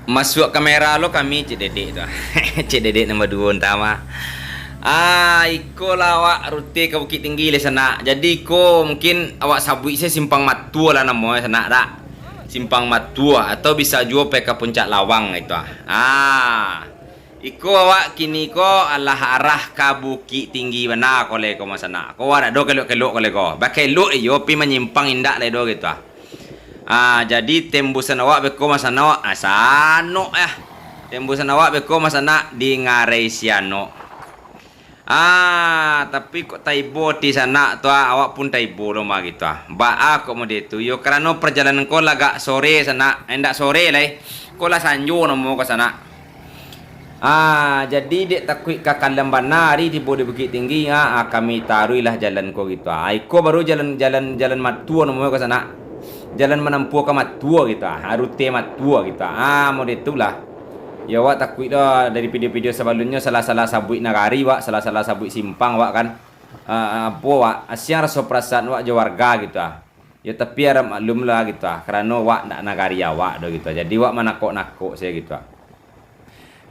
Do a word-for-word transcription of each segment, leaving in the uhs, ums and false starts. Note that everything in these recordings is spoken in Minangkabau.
Masuak kamera lo kami, Cik Dedek tu. Cik Dedek nombor duo ntah mah. Ah, iko lah awak rute ka Bukittinggi lai sanak. Jadi iko mungkin awak sabuik se Simpang Matua lah namo sanak dak? Simpang Matua atau bisa juo pai ka Puncak Lawang gitu ah. Ah. Iko awak kini ko alah arah ka Bukittinggi bana ko lai ko mah sanak. Ko awak dak do kelok-kelok ko lai ko. Bakelok iyo pi manyimpang indak lai do gitu ah. Ah, jadi tembusan awak beko mah sanak, ah, sanok yah. Tembusan awak beko mah sanak di Ngarai Sianok. Ah, tapi kok taibo ti sanak tu ah, awak pun taibo lo mah gitu ah. Baa kok mode tu? Yo karano perjalanan ko lagak sore sanak, eh, indak sore lai. Ko lah sanjo namo ko sanak. Ah, jadi dek takuik ka kalam bana ari tibo di Bukittinggi, ah, ah, kami taruihlah jalan ko gitu. Ah, iko baru jalan, jalan, jalan Matua namonyo ka sanak. Jalan manampuah ka Matua gitu, ah, rute Matua gitu. Ah, mode itulah. Yo, awak takuik doh dari video-video sabalunnyo salah-salah sabuik nagari, wak, salah-salah sabuik simpang, wak, kan. Ah, ah, apo, wak, asiang raso parasaan wak jo warga gitu, ah. Yo, tapi arap maklum lah gitu ah, karano wak ndak nagari awak doh gitu ah. Jadi wak manakok-nakok sajo gitu ah.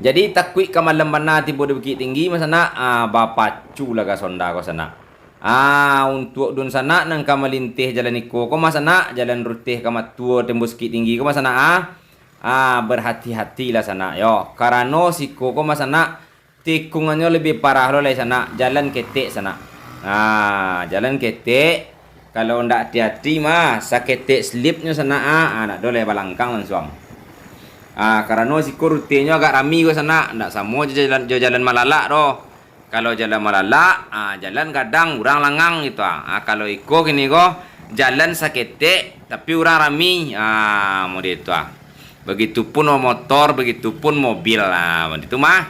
Jadi takuik ka malam bana tibo di Bukittinggi mah sanak, ah, bapacu lah ka sonda ko sanak. Ah, untuak dunsanak nan ka malinteh jalan iko ko mah sanak, jalan ruteh ka Matua tembus Bukittinggi ko mah sanak ah. Ah, berhati-hatilah sanak yo. Karano siko ko mah sanak, tikungannyo labiah parah lo lai sanak, jalan ketek sanak. Nah, jalan ketek, kalau ndak ati-ati mah, saketek slipnyo sanak, ah, ah, ndak do lai balangkang lansuang. Ah, karano siko rutenyo agak rami ko sanak, ndak samo jo jalan, jo jalan malalak doh. Kalau jalan malalak, ah, jalan gadang, urang langang gitu ah. Ah, kalau iko kini ko, jalan saketek, tapi urang rami. Ah, mode itu ah. Begitupun motor, begitupun mobil. Ah, mode itu mah.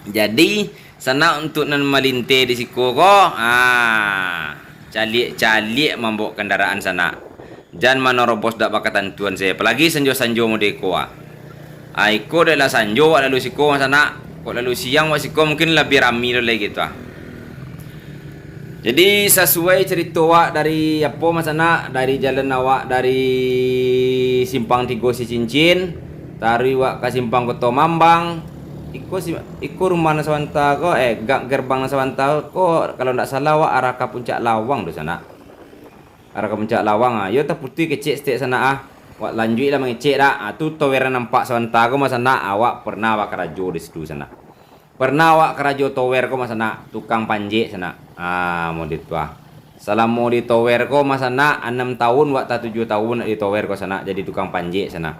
Jadi, sanak untuak nan malinteh di siko ko, ah, caliak-caliak mambawok kandaraan sanak. Jan manorobos dak bakatantuan se, apalagi sanjo-sanjo mode ko, ah. Ah, iko dek lah sanjo wak lalu siko, sanak. Kok lalu siang wak siko mungkin labiah rami lo lai gitu, ah. Jadi, sasuai carito awak dari apo, mah sanak, dari jalan awak dari Simpang Tigo Sicincin, taruih wak ka Simpang Koto Mambang, iko si, iko rumah nan sabanta ko, eh, ga-, gerbang nan sabanta ko, kalau ndak salah, wak arah ka Puncak Lawang tu, sanak. Arah ka Puncak Lawang, ah. Yo taputuih kecek saketek, sanak, ah. Wak lanjuik lah mangecek dak? Ah, tu tower nan nampak sabanta ko, mah sanak, awak pernah wak karajo di situ, sanak. Pernah awak karajo tower ko, mah sanak, tukang panjek sanak. Ah, mode tu ah. Salamo di tower ko, mah sanak, anam tahun wak tatujuah tahun di tower ko sanak, jadi tukang panjek sanak.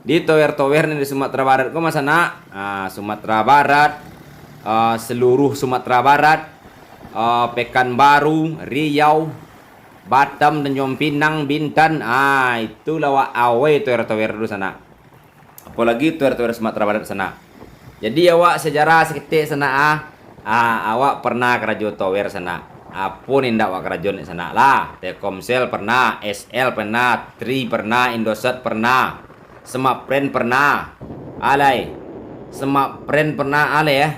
Di tower-tower nan di Sumatera Barat ko, mah sanak, ah, Sumatera Barat, ah, seluruh Sumatera Barat, ah, Pekanbaru, Riau, Batam, Tanjung Pinang, Bintan, ah, itulah wak awai tower-tower dulu sanak. Apolagi tower-tower Sumatera Barat sanak. Jadi awak sejarah saketek sanak ah. Ah, awak pernah karajo tower sanak. Apo ni ndak wak karajo ni sanak lah. Telkomsel pernah, S L pernah, Tri pernah, Indosat pernah, Smartfren pernah. Alai. Smartfren pernah alai eh.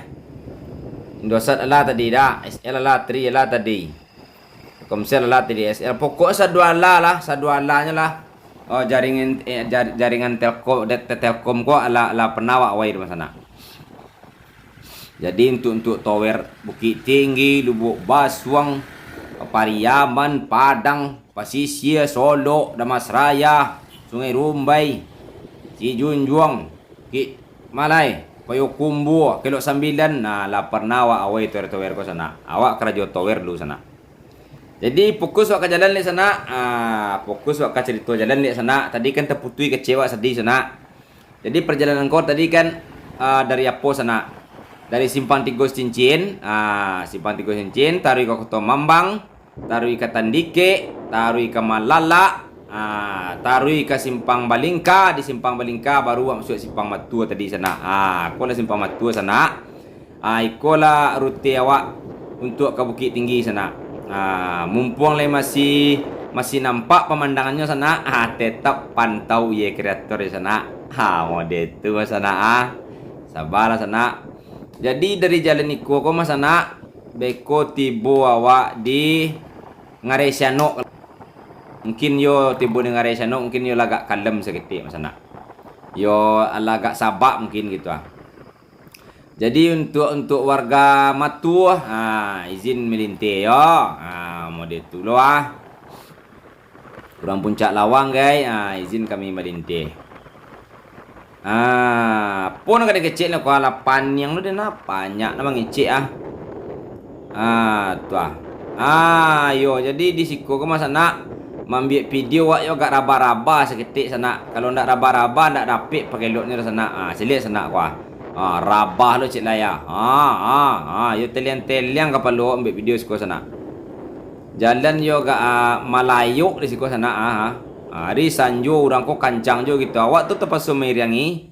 Indosat lah tadi dah, S L lah, Tri lah tadi. Telkomsel lah, T D S L, pokok saduala lah, sadualanyo lah. Oh, jaringan, eh, jar-, jaringan telko-, de-, te-, Telkom ko lah, lah pernah wak wai tu, mah sanak. Jadi, untuk, untuk tower Bukittinggi, Lubuak Basuang, Pariaman, Padang, Pasisia, Solok, Dharmasraya, Sungai Rumbai, Sijunjuang, Bukitmalai, Payokumbuah, Kelok Sambilan, nah, lah pernah wak awai tower-tower ko sanak. Awak karajo tower dulu sanak. Jadi, fokus wak ka jalan dek sanak. Ah, fokus wak ka carito jalan dek sanak. Tadi kan taputuih kecek wak sadih sanak. Jadi, perjalanan ko tadi kan, ah, dari apo sanak? Dari Simpang Tigo Cincin. Ah, Simpang Tigo Cincin, taruih ka Koto Mambang, taruih ka Tandikek, taruih ka Malalak, ah, taruih ka Simpang Balingka, di Simpang Balingka baru wak masuak Simpang Matua tadi sanak. Ah, ko lah Simpang Matua sanak. Ah, iko lah rute awak untuak ka Bukittinggi sanak. Ah, mumpuang lai masih, masih nampak pamandangannyo sanak, ah, tetap pantau ye kreator di sanak. Ha, mode tu sanak ah. Sabarlah sanak. Jadi dari jalan iko ko mah sanak, beko tibo awak di Ngarai Sianok. Mungkin yo tibo di Ngarai Sianok, mungkin yo lah agak kalem saketek mah sanak. Yo, alah agak sabak mungkin gitu ah. Jadi, untuk, untuk warga Matuah, ah, izin malinteh yo. Ah, mode tu lo ah. Urang Puncak Lawang, gai, ah, izin kami malinteh. Ah, apo nan ka dikecek lah, kualah paniang tu deh nah, banyak nah mangecek ah. Ah, tu ah. Ah, yo, jadi di siko ko mah sanak, mambiak video wak yo agak raba-raba saketek sanak. Kalau ndak raba-raba, ndak dapek pakeloknyo doh sanak. Ah, caliak sanak ko ah. Ah, rabah lo cek layar. Ah, ah, ah, yo teliang-teliang kapalo wak ambiak video siko sanak. Jalan yo agak, ah, malayok di siko sanak ah. Ah, ari sanjo urang ko kancang jo gitu. Awak tu tapaso mairiangi.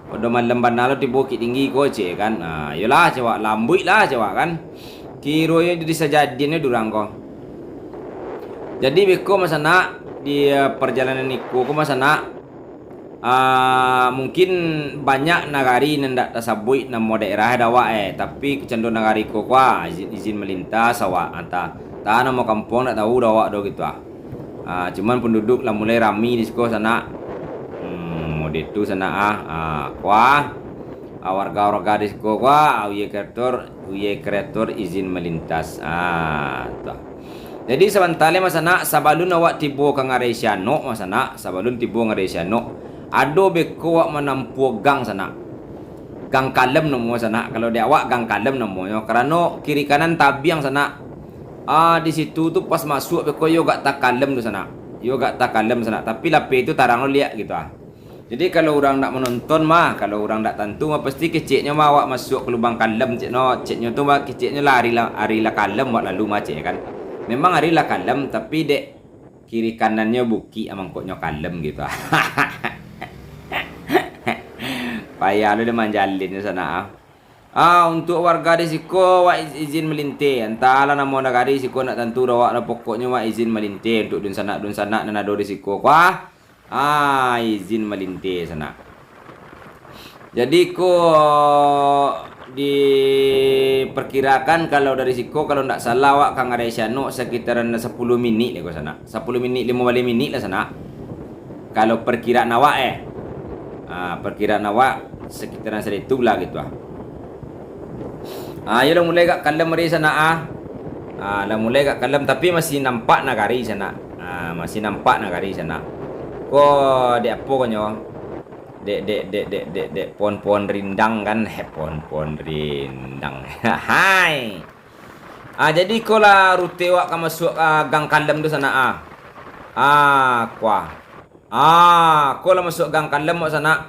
Pado malam bana lo tibo Bukiktinggi ko, cek kan. Ah, iyolah, cek wak, lambuik lah, cek wak kan. Kironyo jadi sajadiannyo durang ko. Jadi beko mah sanak, di, eh, parjalanan iko ko mah sanak, ah, mungkin banyak nagari nan dak tasabuik namo daerah dek awak, eh, tapi kecando nagari ko, ko ah, izin, izin malintas awak, antah, antah namo kampuang dak tahu dek awak do gitu ah. Ah, cuman penduduk lah mulai rami di siko sanak. Hmm, mode tu sanak ah. Ah, ko ah. Ah, warga-warga di siko ko ah, Uye Kreator, Uye Kreator izin malintas. Ah, tu ah. Jadi sabanta lai mah sanak, sabalun awak tibo ka Ngarai Sianok mah sanak, sabalun tibo Ngarai Sianok, ado beko awak manampuah gang sanak. Gang Kalem namo sanak, kalau di awak Gang Kalem namonyo, karano kiri kanan tabiang sanak. Ah, di situ tu pas masuak beko yo agak takalem tu sanak. Yo agak takalem sanak, tapi lapeh tu tarang lo liak gitu ah. Jadi kalau urang ndak manonton mah, kalau urang ndak tantu mah, pasti keceknyo mah awak masuak ka lubang kalem, cek no, ceknyo tu mah, keceknyo lah ari lah, ari lah kalem awak lalu mah, cek kan. Memang ari lah kalem, tapi dek kiri kanannyo bukik, ah, mangkonyo kalem gitu ah. Payah lo dek manjalinnyo sanak ah. Ah, untuk warga di siko, wak iz-, izin malinteh. Antahlah namo nagari siko ndak tantu dek awak lah, pokoknyo wak izin malinteh untuk dunsanak-dunsanak nan ado di siko ko ah. Ah, izin malinteh sanak. Jadi ko diperkirakan kalau dari siko, kalau ndak salah awak ka Ngarai Sianok sakitaran sapuluah minik lah ko sanak. Sapuluah minik, limo baleh minik lah sanak. Kalau perkiraan awak, eh. Ah, perkiraan awak sakitaran saitu lah gitu ah. Ah, yo lah mulai agak kalem ari sanak ah. Ah, lah mulai agak kalem, tapi masih nampak nagari sanak. Ah, masih nampak nagari sanak. Ko dek apo ko nyo? Dek, dek, dek, dek, dek, dek pohon-pohon rindang kan? Heh, pohon-pohon rindang. Hai. Ah, jadi ko lah rute wak ka masuak, ah, Gang Kalem tu sanak ah. Ah, ko ah. Ah, ko lah masuak Gang Kalem wak sanak.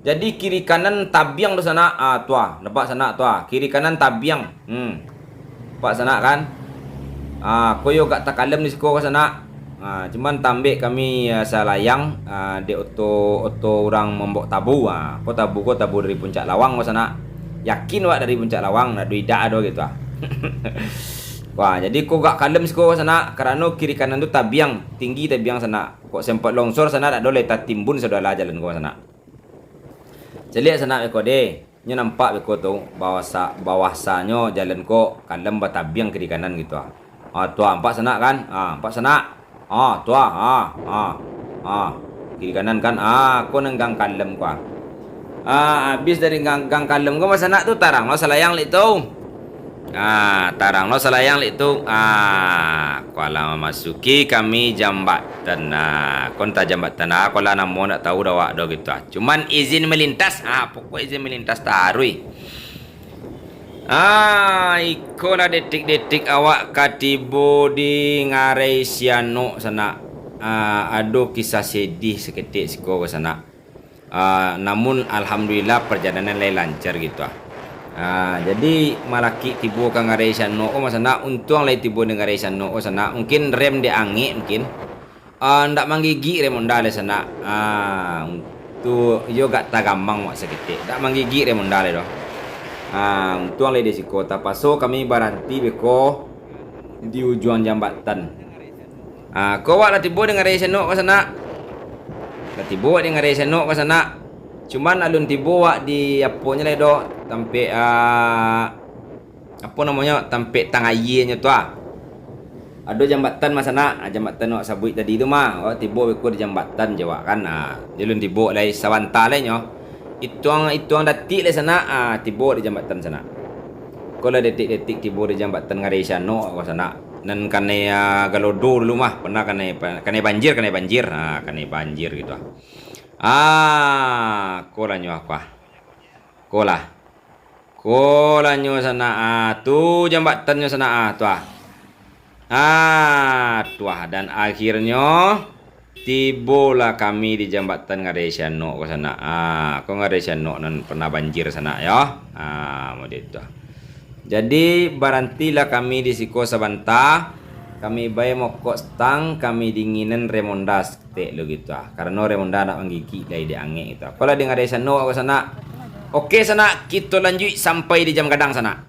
Jadi kiri kanan tabiang tu sanak. Ah, tu ah, nampak sanak tu ah. Kiri kanan tabiang. Hmm. Nampak sanak kan? Ah, ko yo agak takalem di siko ko sanak. Ah, cuman tambek kami, ah, salayang, ah, dek oto, oto urang mambawok tabu. Ah, ko tabu ko tabu dari Puncak Lawang ko sanak. Yakin wak dari Puncak Lawang, ndak do idak do gitu ah. Wah, jadi ko agak kalem siko ko sanak, karano kiri kanan tu tabiang, tinggi tabiang sanak. Kok sempat longsor sanak, dak do lai tatimbun sadolah jalan ko sanak. Caliak sanak beko deh. Nyo nampak beko tu, bahwasa-, bahwasanyo jalan ko kalem batabiang kiri kanan gitu ah. Ah, tu ah, nampak sanak kan? Ah, nampak sanak? Ah, tu ah, ah, ah, ah. Kiri kanan kan? Ah, ko nan Gang Kalem ko ah. Ah, abih dari Gang, Gang Kalem ko mah sanak tu tarang lo salayang lek tu. Ah, tarang lo salayang lek tu. Ah, ko lah mamasuki kami jambatan. Ah, ko antah jambatan ah, ko lah namo ndak tahu dek awak do gitu ah. Cuman izin malintas. Ah, pokok izin malintas taruih. Ah, iko lah detik-detik awak ka tibo di Ngarai Sianok sanak. Ah, ado kisah sedih saketek siko ko sanak. Ah, namun alhamdulillah parjalanan lai lancar gitu ah. Ah, jadi malakik tibo ka Ngarai Sianok ko mah sanak, untuang lai tibo di Ngarai Sianok ko sanak, mungkin rem dek angek mungkin. Ah, ndak manggigik rem Honda lai sanak. Ah, untuak iyo agak tagamang wak saketek. Ndak manggigik rem Honda lai doh. Ah, untuang lai di siko, tapaso kami baranti beko di ujuang jambatan. Ah, ko wak lah tibo di Ngarai Sianok ko sanak. Lah tibo wak di Ngarai Sianok ko sanak. Cuman alun tibo wak di aponyo lai doh, tampek, ah, apo namonyo, tampek tang aienyo tu ah. Ado jambatan mah sanak, ah, jambatan wak sabuik tadi tu mah. Wak tibo beko di jambatan jo wak kan. Ah, jalun tibo lai sabanta lai nyo. Ituang-ituang datik lai sanak, ah, tibo di jambatan sanak. Ko lah detik-detik tibo di jambatan Ngarai Sianok ko sanak. Nan kanai, ah, galodo dulu mah, pernah kanai pa-, kanai banjir, kanai banjir. Ah, kanai banjir gitu ah. Ah, ko lah nyo aku ah. Ko lah. Ko lah nyo sanak ah, tu jambatannyo sanak ah, tu ah. Ah, tu ah, dan akhirnyo tibolah kami di jambatan Ngarai Sianok ko sanak. Ah, ko Ngarai Sianok nan pernah banjir sanak yo. Ah, model tu ah. Jadi, barantilah kami di siko sabanta. Kami bae mokok stang, kami dinginan remonda saketek lo gitu ah. Karano remonda nak manggigik dari dek angek gitu ah. Ko lah di Ngarai Sianok ko sanak. Oke sanak, kito lanjuik sampai di Jam Gadang sanak.